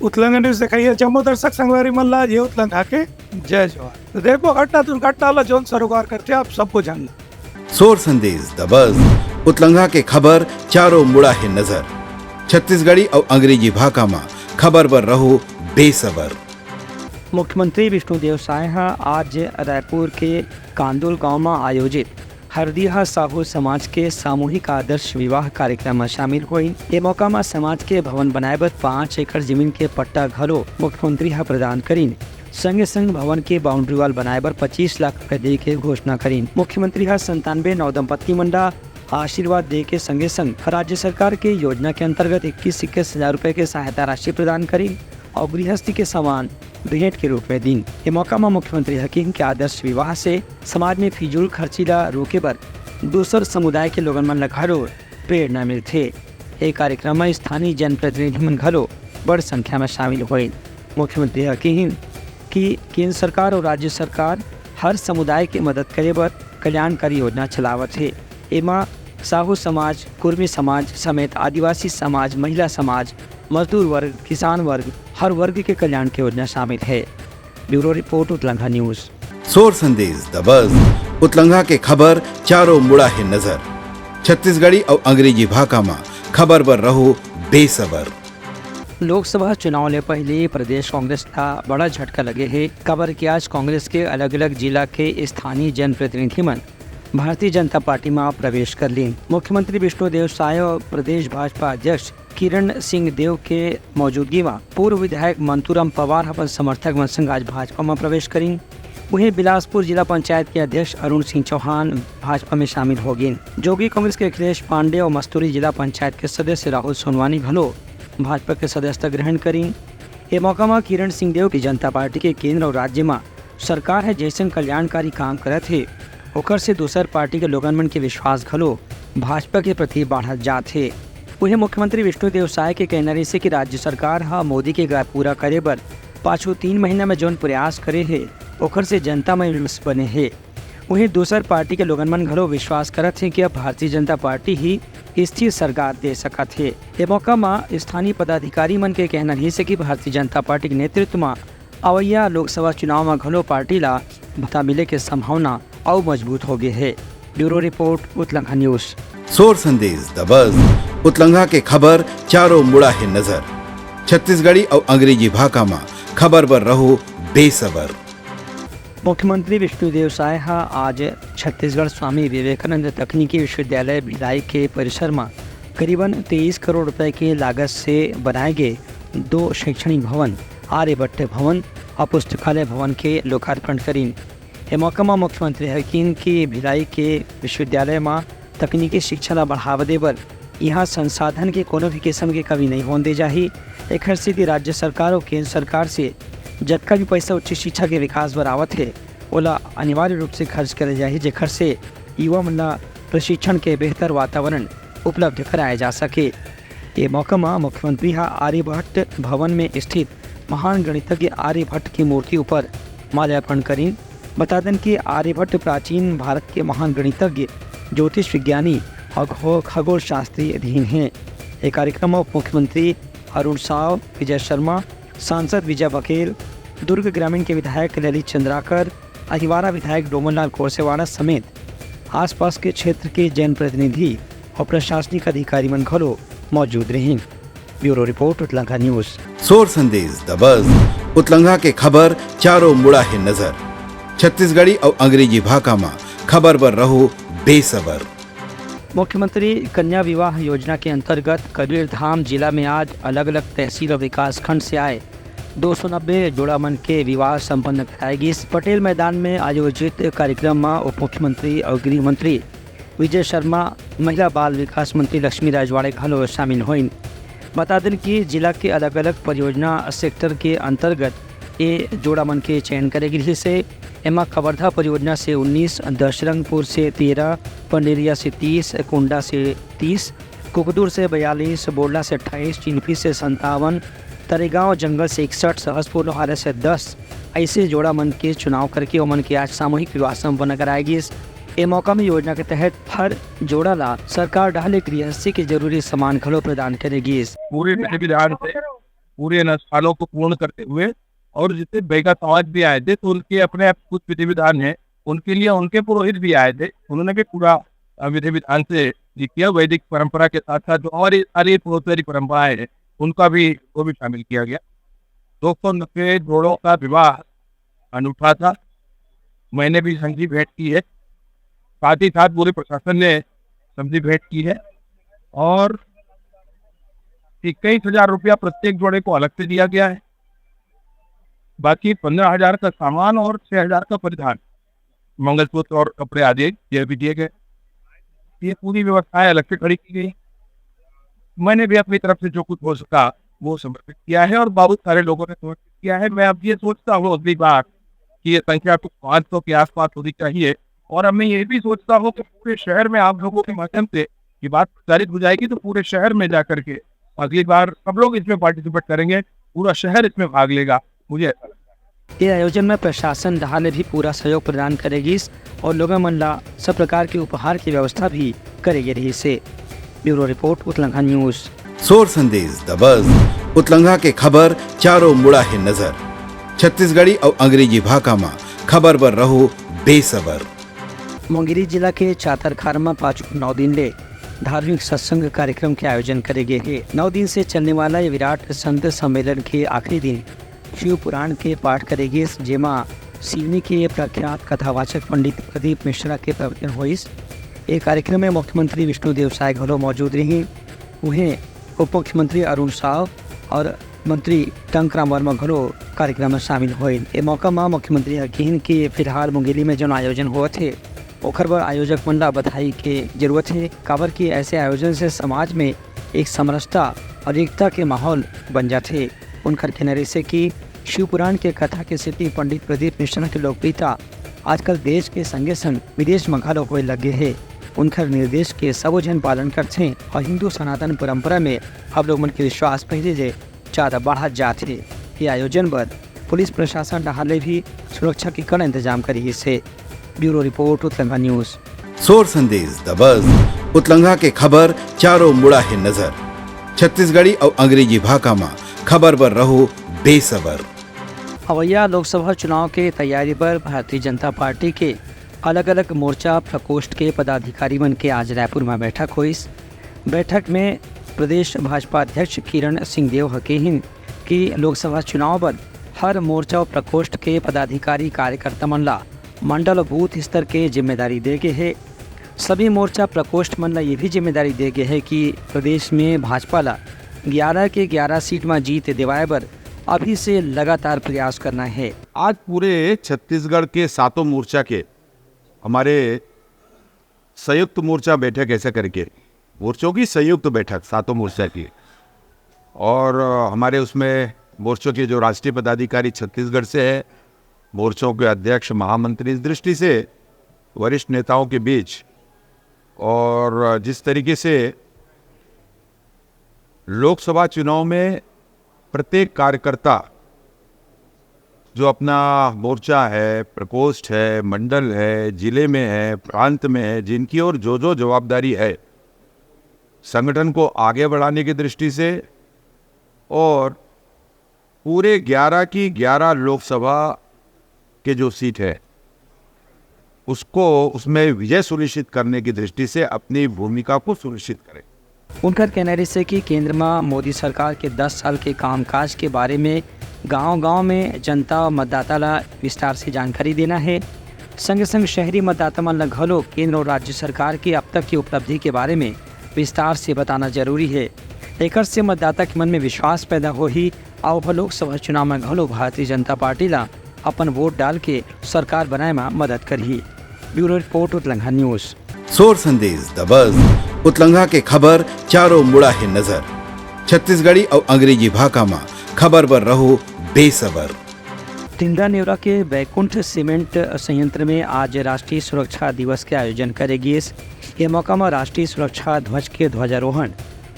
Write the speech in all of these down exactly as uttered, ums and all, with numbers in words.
उतलंघा news देखइया जम्मो दर्शक संगवारी मन ला ये उतलंघा के जय जोहार। तो देखो घटना दुर्घटना ला जोन सरोकार करथे आप सबको जानना। सोर संदेश दबस उतलंघा के खबर चारों मुड़ा हे नजर। छत्तीसगढ़ी अउ अंग्रेजी भाखा मा खबर बर रहो बेसबर। मुख्यमंत्री विष्णुदेव साय ह आज रायपुर के कांदुल गांव म आयोजित हरदिहा साहू समाज के सामूहिक आदर्श विवाह कार्यक्रम म शामिल होइन। ए मौका म समाज के भवन बनाए बर पाँच एकड़ जमीन के पट्टा घलो मुख्यमंत्री ह प्रदान करिन। संगे संग भवन के बाउंड्री वॉल बनाए बर पच्चीस लाख रुपए दे के घोषणा करिन। मुख्यमंत्री ह संतानवे नवदंपति मन ला आशीर्वाद दे के संगे संग राज्य सरकार के योजना के अंतर्गत इक्कीस इक्कीस हजार रुपए के सहायता राशि प्रदान करिन और गृहस्थी के सामान भेंट के रूप में दीन। ये मौका म मुख्यमंत्री ह किहिन कि आदर्श विवाह से समाज में फिजूल खर्ची ला रोके बर दूसर समुदाय के लोगन मन ला घलो प्रेरणा मिलथे। ये कार्यक्रम म स्थानीय जनप्रतिनिधि मन घलो बड़ संख्या में शामिल होइन। मुख्यमंत्री ह किहिन कि केंद्र सरकार और राज्य सरकार हर समुदाय के मदद करे बर कल्याणकारी योजना चलावत हे। एमा साहू समाज, कुर्मी समाज समेत आदिवासी समाज, महिला समाज, मजदूर वर्ग, किसान वर्ग, हर वर्ग के कल्याण के योजना शामिल हे। Bureau report, Utlangha news. सोर संदेश दबस उतलंघा के खबर चारों मुड़ा हे नजर। छत्तीसगढ़ी अउ अंग्रेजी भाखा मा खबर बर रहो बेसबर। लोकसभा चुनाव ले पहले प्रदेश कांग्रेस ला बड़ा झटका लगे हे, काबर कि आज कांग्रेस के अलग-अलग जिला के स्थानीय जनप्रतिनिधि मन भारतीय जनता पार्टी मा प्रवेश कर लीन। मुख्यमंत्री विष्णुदेव साय और प्रदेश भाजपा अध्यक्ष किरण सिंह देव के मौजूदगी मा पूर्व विधायक मंतूराम पवार अपन समर्थक मन संग आज भाजपा मा प्रवेश करीन। वहीं बिलासपुर जिला पंचायत के अध्यक्ष अरुण सिंह चौहान भाजपा में शामिल हो गइन। जोगी कांग्रेस के अखिलेश पांडे और मस्तूरी जिला पंचायत के सदस्य राहुल सोनवानी घलो भाजपा के सदस्यता ग्रहण करीन। ए मौका म किरण सिंह देव की जनता पार्टी के केंद्र और राज्य म सरकार ह जैसन कल्याणकारी काम करत हे, ओकर से दूसर पार्टी के लोगन मन के विश्वास घलो भाजपा के प्रति बाढ़त जात हे। उहे मुख्यमंत्री विष्णुदेव साय के कहना रहिसे कि राज्य सरकार ह मोदी के गाय पूरा करे बर पाछू तीन महीना में जौन प्रयास करे हे, ओकर से जनता में विश्वास बने हे। उहे दूसर पार्टी के लोगन मन घलो विश्वास करत हे कि अब भारतीय जनता पार्टी ही स्थिर सरकार दे सकत हे। ए मौका म स्थानीय पदाधिकारी मन के कहना रहिसे कि भारतीय जनता पार्टी के नेतृत्व म अवइया लोकसभा चुनाव म घलो पार्टी ला भत्ता मिले के संभावना अउ मजबूत हो गे हे। Bureau report, Utlangha news. सोर संदेश दबस उतलंघा के खबर चारों मुड़ा हे नजर। छत्तीसगढ़ी अउ अंग्रेजी भाखा म खबर बर रहो बेसबर। मुख्यमंत्री विष्णुदेव साय ह आज छत्तीसगढ़ स्वामी विवेकानंद तकनीकी विश्वविद्यालय भिलाई के परिसर म करीबन तेईस करोड़ रुपए के लागत से बनाए गे दो शैक्षणिक भवन, आर्यभट्ट भवन और पुस्तकालय भवन के लोकार्पण करीन। ए मौका म मुख्यमंत्री ह किहिन कि भिलाई के विश्वविद्यालय म तकनीकी शिक्षा ला बढ़ावा दे बर इहाँ संसाधन के कोनो भी किसम के कमी नहीं होन दे जाही। एखर सेती राज्य सरकार अउ केंद्र सरकार से जतका भी पैसा उच्च शिक्षा के विकास बर आवत हे, ओला अनिवार्य रूप से खर्च करे जाही, जेखर से युवा मन ला प्रशिक्षण के बेहतर वातावरण उपलब्ध कराए जा सके। ये मौका म मुख्यमंत्री ह आर्यभट्ट भवन में स्थित महान गणितज्ञ आर्यभट्ट की मूर्ति ऊपर माल्यार्पण करीन। बता देन कि आर्यभट्ट प्राचीन भारत के महान गणितज्ञ, ज्योतिष विज्ञानी और खगो-, खगोल शास्त्री अधीन हैं। ये कार्यक्रम म उप मुख्यमंत्री अरुण साव, विजय शर्मा, सांसद विजय बघेल, दुर्ग ग्रामीण के विधायक ललित चंद्राकर, अहिवारा विधायक डोमनलाल कोरसेवाड़ा समेत आसपास के क्षेत्र के जनप्रतिनिधि और प्रशासनिक अधिकारी मन घलो मौजूद रहिन। Bureau report, Utlangha news. सोर संदेश दबस उतलंघा के खबर चारों मुड़ा हे नजर। छत्तीसगढ़ी अउ अंग्रेजी भाखा म खबर बर रहो बेसबर। मुख्यमंत्री कन्या विवाह योजना के अंतर्गत कबीरधाम जिला में आज अलग-अलग तहसील और विकास खंड से आए दो सौ नब्बे जोड़ा मन के विवाह संपन्न कराए गिस। पटेल मैदान में आयोजित कार्यक्रम म उप मुख्यमंत्री और गृह मंत्री विजय शर्मा, महिला बाल विकास मंत्री लक्ष्मी राजवाड़े घलो शामिल होइन। बता देन कि जिला के अलग-अलग परियोजना सेक्टर के अंतर्गत ए जोड़ा मन के चयन करे गिस हे। एमा कवर्धा परियोजना से उन्नीस, दशरंगपुर से तेरह, पंडेरिया से तीस, कुंडा से तीस, कुकदुर से बयालीस, बोडला से अट्ठाईस, चिल्फी से संतावन, तरेगांव जंगल से इकसठ, सहसपुर लोहारा से दस ऐसे जोड़ा मन के चुनाव करके ओमन के आज सामूहिक विवाह संपन्न कराए गिस। ए मौका में योजना के तहत हर जोड़ा ला सरकार डहार ले गृहस्थी के जरूरी सामान घलो प्रदान करे गिस। पूरे विधि विधान से पूरे अनुष्ठानों को पूर्ण करते हुए, और जितने बैगा समाज भी आए थे, तो उनके अपने आप कुछ विधि विधान है, उनके लिए उनके पुरोहित भी आए थे, उन्होंने भी पूरा, अ, विधि विधान से ये किया। वैदिक परंपरा के साथ साथ जो हमारी सारी पूर्वोत्तरी परंपराएं हैं, उनका भी, वो भी शामिल किया गया। दो सौ नब्बे जोड़ों का विवाह अनूठा था। मैंने भी समधी भेंट की है, साथ ही साथ पूरे प्रशासन ने समधी भेंट की है, और इक्कीस हजार रुपया प्रत्येक जोड़े को अलग से दिया गया है। बाकी पन्द्रह हजार का सामान और छह हजार का परिधान, मंगलसूत्र और कपड़े आदि, ये भी दिए गए। ये पूरी व्यवस्थाएं अलग से खड़ी की गई। मैंने भी अपनी तरफ से जो कुछ हो सका, वो समर्पित किया है और बहुत सारे लोगों ने समर्पित किया है। मैं अब ये सोचता हूँ अगली बार कि ये संख्या कुछ पाँच सौ के आसपास होनी चाहिए। और अब मैं ये भी सोचता हूँ कि पूरे शहर में आप लोगों के माध्यम से ये बात प्रचारित हो जाएगी, तो पूरे शहर में जा करके अगली बार सब लोग इसमें पार्टिसिपेट करेंगे, पूरा शहर इसमें भाग लेगा, मुझे ऐसा लगता है। ये आयोजन में प्रशासन डहार ले भी पूरा सहयोग प्रदान करे गिस और लोगों मन ला सब प्रकार के उपहार की व्यवस्था भी करे गे रहिस हे। Bureau report, Utlangha news. सोर संदेश द बज, उतलंघा के खबर चारों मुड़ा हे नजर। छत्तीसगढ़ी अउ अंग्रेजी भाखा म खबर बर रहो बेसबर। मुंगेली जिला के चातरखार म पाँच नौ दिन ले धार्मिक सत्संग कार्यक्रम के आयोजन करे गे हे। नौ दिन से चलने वाला ये विराट संत सम्मेलन के आखिरी दिन शिव पुराण के पाठ करे गिस, जेमा सिवनी के प्रख्यात कथावाचक पंडित प्रदीप मिश्रा के प्रवचन होइस। ए कार्यक्रम में मुख्यमंत्री विष्णुदेव साय घलो मौजूद रहिन। उहें उप मुख्यमंत्री अरुण साव और मंत्री टंकराम वर्मा घलो कार्यक्रम में शामिल होइन। ए मौका म मुख्यमंत्री ह किहिन कि फिलहाल मुंगेली में जौन आयोजन होवत हे, ओखर बर आयोजक मन ला बधाई के जरूरत हे, काबर कि ऐसे आयोजन से समाज में एक समरसता और एकता के माहौल बन जाथे। उनकर कहना रहिसे कि शिव पुराण के कथा के सेती पंडित प्रदीप मिश्रा के लोकप्रियता आजकल देश के संगे संग विदेश म घलो होए लगे हे। उनकर निर्देश के सबो झन पालन करथे और हिंदू सनातन परंपरा में हम लोग मन के विश्वास पहले ले ज्यादा बढ़त जात हे। ये आयोजन बर पुलिस प्रशासन डहार ले भी सुरक्षा के कड़ा इंतजाम करे गिस हे। Bureau report, Utlangha news. सोर संदेश द बज, उतलंघा के खबर चारों मुड़ा हे नजर। छत्तीसगढ़ी अउ अंग्रेजी भाखा म खबर बर रहो बेसबर। अवइया लोकसभा चुनाव के तैयारी बर भारतीय जनता पार्टी के अलग-अलग मोर्चा प्रकोष्ठ के पदाधिकारी मन के आज रायपुर म बैठक होइस। बैठक में प्रदेश भाजपा अध्यक्ष किरण सिंहदेव ह किहिन कि लोकसभा चुनाव बर हर मोर्चा अउ प्रकोष्ठ के पदाधिकारी कार्यकर्ता मन ला मंडल अउ बूथ स्तर के जिम्मेदारी दे गे हे। सभी मोर्चा प्रकोष्ठ मन ला ये भी जिम्मेदारी दे गे हे कि प्रदेश में भाजपा ला ग्यारह के ग्यारह सीट म जीत दिवाए बर अभी से लगातार प्रयास करना हे। आज पूरे छत्तीसगढ़ के सातों मोर्चा के हमारे संयुक्त मोर्चा बैठक ऐसे करके, मोर्चों की संयुक्त बैठक सातों मोर्चा की, और, अ, हमारे उसमें मोर्चों के जो राष्ट्रीय पदाधिकारी छत्तीसगढ़ से है, मोर्चों के अध्यक्ष, महामंत्री, इस दृष्टि से वरिष्ठ नेताओं के बीच, और, अ, जिस तरीके से लोकसभा चुनाव में प्रत्येक कार्यकर्ता जो अपना मोर्चा है, प्रकोष्ठ है, मंडल है, जिले में है, प्रांत में है, जिनकी ओर जो जो जवाबदारी है, संगठन को आगे बढ़ाने की दृष्टि से और पूरे ग्यारह की ग्यारह लोकसभा के जो सीट है, उसको, उसमें विजय सुनिश्चित करने की दृष्टि से अपनी भूमिका को सुनिश्चित करें। उनकर कहना रहिसे कि केंद्र म मोदी सरकार के दस साल के कामकाज के बारे में गांव-गांव में जनता अउ मतदाता ला विस्तार से जानकारी देना हे। संगे-संग शहरी मतदाता मन ला घलो केंद्र अउ राज्य सरकार के अब तक के उपलब्धि के बारे में विस्तार से बताना जरूरी हे। एकर से मतदाता के मन में विश्वास पैदा होही अउ ओह लोकसभा चुनाव में घलो भारतीय जनता पार्टी ला अपन वोट डाल के सरकार बनाए म मदद करही। Bureau report, Utlangha news. सोर संदेश द बज, उतलंघा के खबर चारों मुड़ा हे नजर। छत्तीसगढ़ी अउ अंग्रेजी भाखा म खबर बर रहो बेसबर। टिंडा नेवरा के बैकुंठ सीमेंट संयंत्र में आज राष्ट्रीय सुरक्षा दिवस के आयोजन करे गिस। ये मौका म राष्ट्रीय सुरक्षा ध्वज के ध्वजारोहण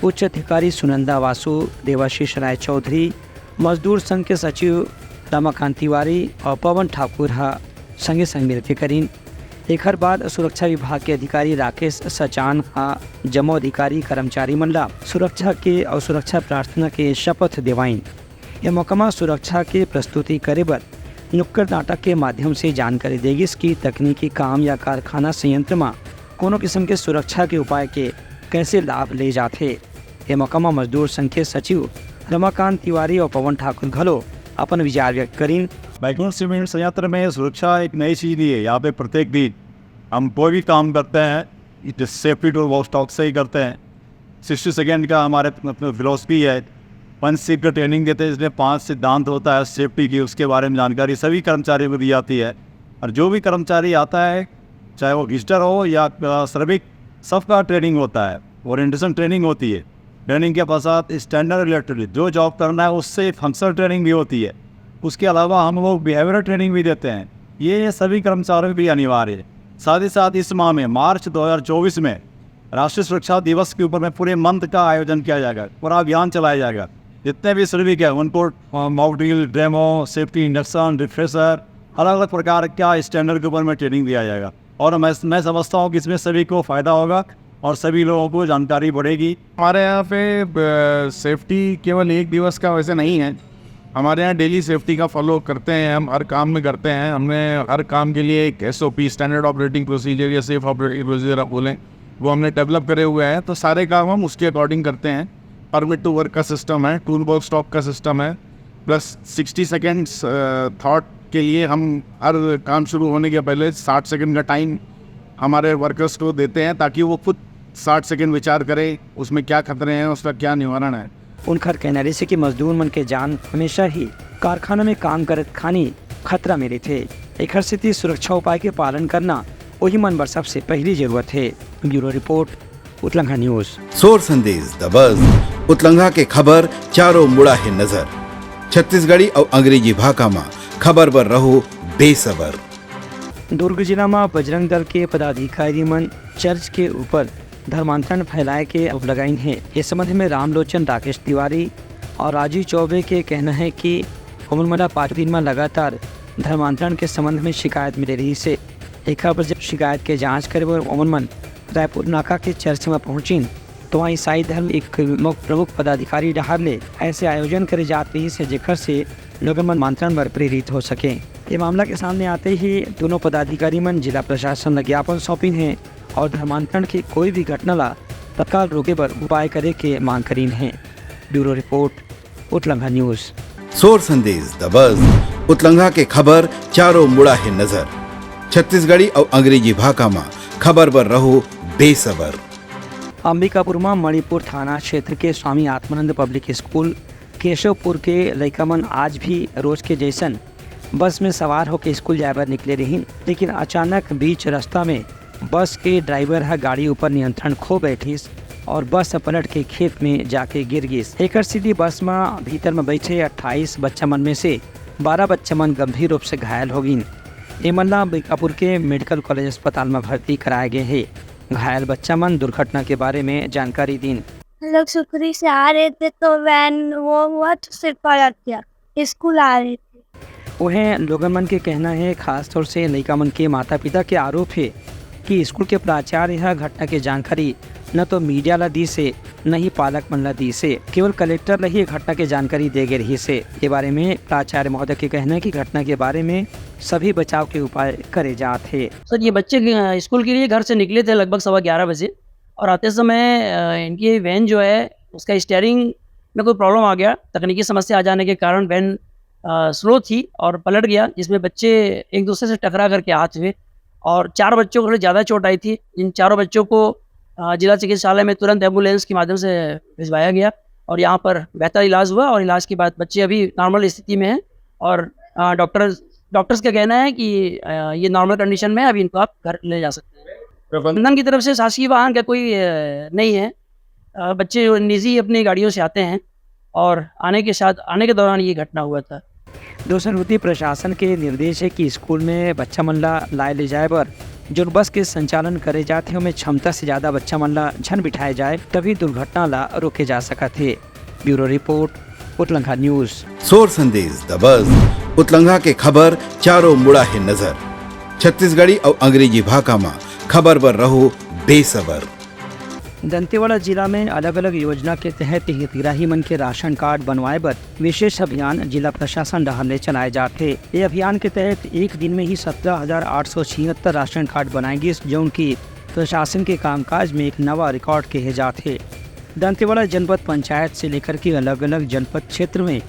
उच्च अधिकारी सुनंदा वासु, देवाशीष राय चौधरी, मजदूर संघ के सचिव रमाकांत तिवारी अउ पवन ठाकुर ह संगे संग मिलके करिन। एखर बाद सुरक्षा विभाग के अधिकारी राकेश सचान ह जम्मो अधिकारी कर्मचारी मन ला सुरक्षा के अउ सुरक्षा प्रार्थना के शपथ देवाइन। ये मौका म सुरक्षा के प्रस्तुति करे बर नुक्कड़ नाटक के माध्यम से जानकारी दे गिस कि तकनीकी काम या कारखाना संयंत्र म कोनो किस्म के सुरक्षा के उपाय के कैसे लाभ ले जाथे। ये मौका म मजदूर संघ के सचिव रमाकांत तिवारी और पवन ठाकुर घलो अपन विचार व्यक्त करिन। बैकुंठ सीमेंट संयंत्र में सुरक्षा एक नई चीज नहीं है। यहाँ पे प्रत्येक दिन हम कोई भी काम करते हैं, सेफ्टी टूल बॉक्स टॉक से ही करते हैं। सिक्सटी सेकेंड का हमारे फिलोसफी है। पंच सीख का ट्रेनिंग देते हैं, इसमें पांच सिद्धांत होता है सेफ्टी की, उसके बारे में जानकारी सभी कर्मचारियों को दी जाती है। और जो भी कर्मचारी आता है, चाहे वो विजिटर हो या श्रमिक, सबका ट्रेनिंग होता है, ओरिएंटेशन ट्रेनिंग होती है। ट्रेनिंग के पश्चात स्टैंडर्ड रिलेटेड जो जॉब करना है, उससे फंक्शनल ट्रेनिंग भी होती है। उसके अलावा हम लोग बिहेवियरल ट्रेनिंग भी देते हैं। ये सभी कर्मचारियों के लिए अनिवार्य है। साथ ही साथ इस माह में, मार्च दो हज़ार चौबीस में, राष्ट्रीय सुरक्षा दिवस के ऊपर में पूरे मंथ का आयोजन किया जाएगा, पूरा अभियान चलाया जाएगा। जितने भी श्रमिक हैं, उनको mock drill, demo, safety induction, refresher, अलग अलग प्रकार का स्टैंडर्ड के ऊपर में ट्रेनिंग दिया जाएगा। और मैं मैं समझता हूँ कि इसमें सभी को फ़ायदा होगा और सभी लोगों को जानकारी बढ़ेगी। हमारे यहाँ पे सेफ्टी केवल एक दिवस का वैसे नहीं है। हमारे यहाँ डेली सेफ्टी का फॉलो करते हैं हम, हर काम में करते हैं। हमने हर काम के लिए एक S O P, standard operating procedure या सेफ ऑपरेटिंग प्रोसीजर आप बोलें, वो हमने डेवलप करे हुए हैं। तो सारे काम हम उसके अकॉर्डिंग करते हैं। परमिट टू वर्क का सिस्टम है, टूल बॉक्स टॉक का सिस्टम है, प्लस सिक्सटी सेकेंड्स थॉट के लिए हम हर काम शुरू होने के पहले साठ सेकेंड का टाइम हमारे वर्कर्स को देते हैं, ताकि वो खुद साठ सेकेंड विचार करें उसमें क्या खतरे हैं, उसका क्या निवारण है। उनखर कहना रहिसे कि मजदूर मन के जान हमेशा ही कारखाना में काम करत खानी खतरा में रहिथे। एखर सेती सुरक्षा उपाय के पालन करना ओही मन बर सबसे पहली जरूरत हे। Bureau report, Utlangha news. सोर संदेश दबस, उतलंघा के खबर चारों मुड़ा हे नजर। छत्तीसगढ़ी अउ अंग्रेजी भाखा म खबर बर रहो बेसबर। दुर्ग जिला म बजरंग दल के पदाधिकारी मन चर्च के ऊपर धर्मांतरण फैलाए के आरोप लगाइन हे। इस संबंध में रामलोचन राकेश तिवारी और राजू चौबे के कहना है कि ओमन मन ला पाँच दिन म लगातार धर्मांतरण के संबंध में शिकायत मिले रहिस हे। एखर बर जब शिकायत के जांच करे बर ओमन मन रायपुर नाका के चर्च म पहुंचिन, तो वहां ईसाई धर्म एक प्रमुख पदाधिकारी डहार ले ऐसे आयोजन करे जात रहिस हे, जेकर से लोगन मन धर्मांतरण बर प्रेरित हो सके। ये मामला के सामने आते ही दोनों पदाधिकारी मन जिला प्रशासन ला ज्ञापन सौंपिन हे और धर्मांतरण के कोई भी घटना ला तत्काल रोके बर उपाय करे के मांग करीन हे। Bureau report, Utlangha news. सोर संदेश दबस, उतलंघा के खबर चारों मुड़ा हे नजर। छत्तीसगढ़ी अउ अंग्रेजी भाखा म खबर बर रहो बेसबर। अंबिकापुर म मणिपुर थाना क्षेत्र के स्वामी आत्मानंद पब्लिक स्कूल केशवपुर के लइका मन आज भी रोज के जैसन बस में सवार होके स्कूल जाए बर निकले रहिन, लेकिन अचानक बीच रास्ता में बस के ड्राइवर ह गाड़ी ऊपर नियंत्रण खो बैठिस और बस ह पलट के खेत में जाके गिर गिस। एकर सेती बस म भीतर म बैठे अट्ठाईस बच्चा मन में से बारह बच्चा मन गंभीर रूप से घायल हो गिन। एमन ला अंबिकापुर के मेडिकल कॉलेज अस्पताल म भर्ती कराए गे हे। घायल बच्चा मन दुर्घटना के बारे में जानकारी दीन। हम लोग सुकरी से आ रहे थे, तो वैन वो हुआ, तो सिर पलट गया। स्कूल आ रहे थे। उहें, लोगन मन के कहना हे, खासतौर से लइका मन के माता-पिता के आरोप हे कि स्कूल के प्राचार्य ह घटना के जानकारी न तो मीडिया ला दीस हे, न ही पालक मन ला दीस हे। केवल कलेक्टर ला ही ये घटना के जानकारी दे गे रहिस हे। ये बारे में प्राचार्य महोदय के कहना हे कि घटना के बारे में सभी बचाव के उपाय करे जात हे। सर, ये बच्चे, अ, स्कूल के लिए घर से निकले थे लगभग सवा ग्यारह बजे और आते समय, अ, इनकी वैन जो है, उसका स्टीयरिंग में कोई प्रॉब्लम आ गया। तकनीकी समस्या आ जाने के कारण वैन, अ, स्लो थी और पलट गया, जिसमें बच्चे एक दूसरे से टकरा करके आहत हुए और चार बच्चों को थोड़ी ज़्यादा चोट आई थी। इन चारों बच्चों को, अ, जिला चिकित्सालय में तुरंत एम्बुलेंस के माध्यम से भिजवाया गया और यहाँ पर बेहतर इलाज हुआ और इलाज के बाद बच्चे अभी नॉर्मल स्थिति में हैं और, अ, डॉक्टर, डॉक्टर्स का कहना है कि, अ, ये नॉर्मल कंडीशन में है, अभी इनको आप घर ले जा सकते हैं। प्रबंधन की तरफ से शासकीय वाहन का कोई, अ, नहीं है। अ, बच्चे निजी अपनी गाड़ियों से आते हैं और आने के साथ, आने के दौरान ये घटना हुआ था। दूसर होती प्रशासन के निर्देश हे कि स्कूल में बच्चा मन ला लाए ले जाए बर जोन बस के संचालन करे जात हे, ओमे क्षमता से ज्यादा बच्चा मन ला झन बिठाए जाए, तभी दुर्घटना ला रोके जा सकत हे। Bureau report, Utlangha news. सोर संदेश दबस, उतलंघा के खबर चारों मुड़ा हे नजर। छत्तीसगढ़ी अउ अंग्रेजी भाखा म खबर बर रहो बेसबर। दंतेवाड़ा जिला में अलग-अलग योजना के तहत हितग्राही मन के राशन कार्ड बनवाए बर विशेष अभियान जिला प्रशासन डहार ले चलाए जात हे। ये अभियान के तहत एक दिन में ही सत्रह हजार आठ सौ छिहत्तर राशन कार्ड बनाए गिस, जौन की प्रशासन के कामकाज में एक नवा रिकॉर्ड कहे जात हे। दंतेवाड़ा जनपद पंचायत से लेकर के अलग-अलग जनपद क्षेत्र में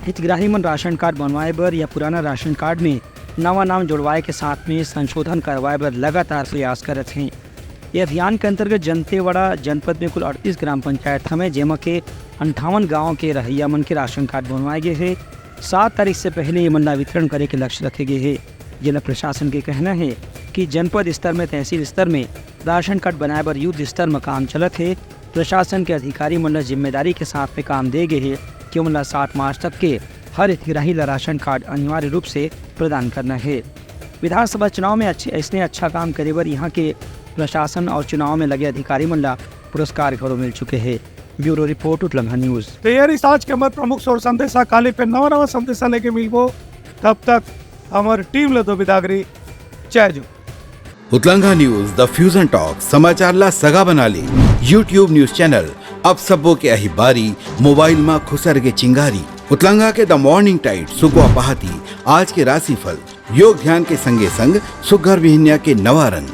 हितग्राही मन राशन कार्ड बनवाए बर या पुराना राशन कार्ड में नवा नाम जोड़वाए के साथ में संशोधन करवाए बर लगातार प्रयास करत हें। ये अभियान के अंतर्गत दंतेवाड़ा जनपद में कुल अड़तीस ग्राम पंचायत हवे, जेमा के अंठावन गांव के रहइया मन के राशन कार्ड बनवाए गे हे। सात तारीख से पहले ये मन ला वितरण करे के लक्ष्य रखे गे हे। जिला प्रशासन के कहना हे कि जनपद स्तर में, तहसील स्तर में राशन कार्ड बनाए बर युद्ध स्तर में काम चलत हे। प्रशासन के अधिकारी मन ला जिम्मेदारी के साथ में काम दे गे हे कि ओमन ला सात मार्च तक के हर हितग्राही ला राशन कार्ड अनिवार्य रूप से प्रदान करना हे। विधानसभा चुनाव में अच्छे, ऐसने अच्छा काम करे बर यहाँ के प्रशासन और चुनाव में लगे अधिकारी मन ला पुरस्कार घलो मिल चुके हे। Bureau report, Utlangha news. तो ये रहिस आज के हमर प्रमुख सोर संदेशा। काली पे नवा नवा संदेशा लेके मिलबो, तब तक हमर टीम ला दो बिदागरी। जय जोहार। उतलंघा न्यूज, द फ्यूजन टॉक, समाचार ला सगा बना ले। YouTube न्यूज चैनल, अब सबो के आही बारी, मोबाइल मा खुसर के चिंगारी। उतलंघा के द मॉर्निंग टाइट, सुकवा पहाती, आज के राशिफल, योग ध्यान के संगे संग सुग्घर बिहनिया के नवा रंग।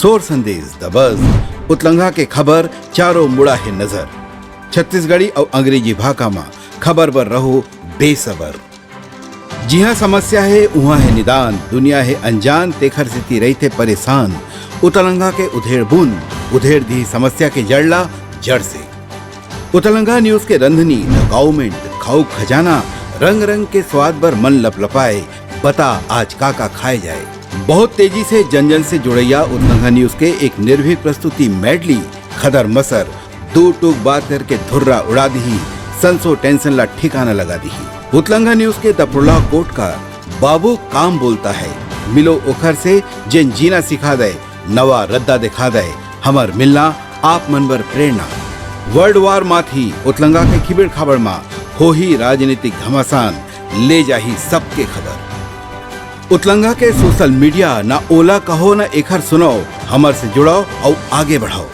सोर संदेश, द बज, उतलंघा के खबर, चारों मुड़ा हे नजर। छत्तीसगढ़ी अउ अंग्रेजी भाखा मा खबर बर रहो बेसबर। जिहाँ समस्या हे, उहाँ हे निदान, दुनिया हे अनजान, तेखर सेती रहिथे परेशान। उतलंघा के उधेड़ बूंद, उधेड़ दिही समस्या के जड़ ला जड़ से। उतलंघा न्यूज के रंधनी, द गाउमेंट, खाऊ खजाना, रंग रंग के स्वाद बर मन लपलपाए, बता आज का का खाए जाए। बहुत तेजी से जन जन से जुड़ैया उतलंघा न्यूज के एक निर्भीक प्रस्तुति मेडली, खदर मसर, दू टूक बात करके धुर्रा उड़ा दिही, संसो टेंशन ला ठिकाना लगा दिही। उतलंघा न्यूज के द प्रोलॉग कोट का बाबू काम बोलता है, मिलो ओखर से जेन जीना सिखा दे, नवा रद्दा दिखा दे, हमर मिलना आप मन बर प्रेरणा। वर्ल्ड वार माथी उतलंघा के खिबड़ खाबड़ मा होही राजनीतिक घमासान, ले जाही सबके खबर। उतलंघा के सोशल मीडिया, ना ओला कहो ना एखर सुनाओ, हमर से जुड़ाओ अउ आगे बढ़ाओ।